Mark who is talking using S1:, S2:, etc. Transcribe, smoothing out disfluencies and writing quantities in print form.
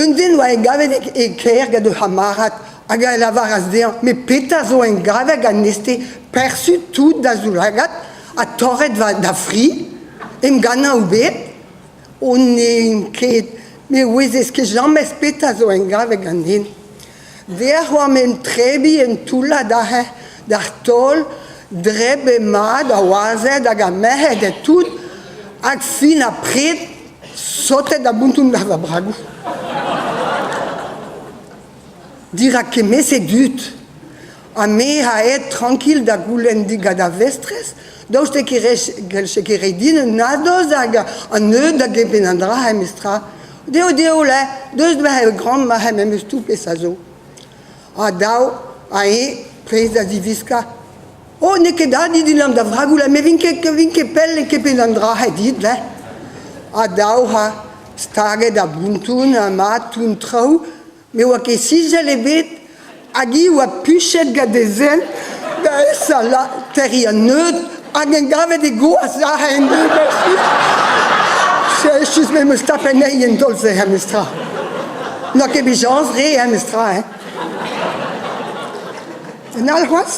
S1: Un den oa engavet e kêr gant ur c'hamarad hag a lavaras dezhañ met petra zo engavet ganez-te persu tout da zoulagad ha torret da fri? Emgannañ out bet? O n'eo ket, ne ouezez ket james petra zo engavet ganin. Dec'h oamp en trebiñ un toullad aze d'ar taol, drebet mat ar wazed hag ar merc'hed ha tout, hag fin ar pred, sotet da bonton war va bragoù. Dirak kement-se dud. Ha me a aet trankil da goulenn digant ar vestrez, daoust e gellje ket reiñ din un nadoz hag an neud da gempenn an dra memestra. Deo, deo, le, deus ma gran ma memes tout pezh a zo. Ha dav, ha eñ, prest da ziviskañ. Oh, n'eo ket dav dit unan da vragoù, là, me vin ket, vin ket pell e kempenn an dra dit, le. Ha dav, ha staget ar bonton, ha mat, tout an traoù. Ne oa ket sijel ebet hag hi oa puchet gant e zent da esa terriñ an neud hag en gavet e gwaz aze en Just me 'meus tapet anezhi en taol-se memestra. N'oa ket bet chañs re memestra hein. Un all c'hoazh?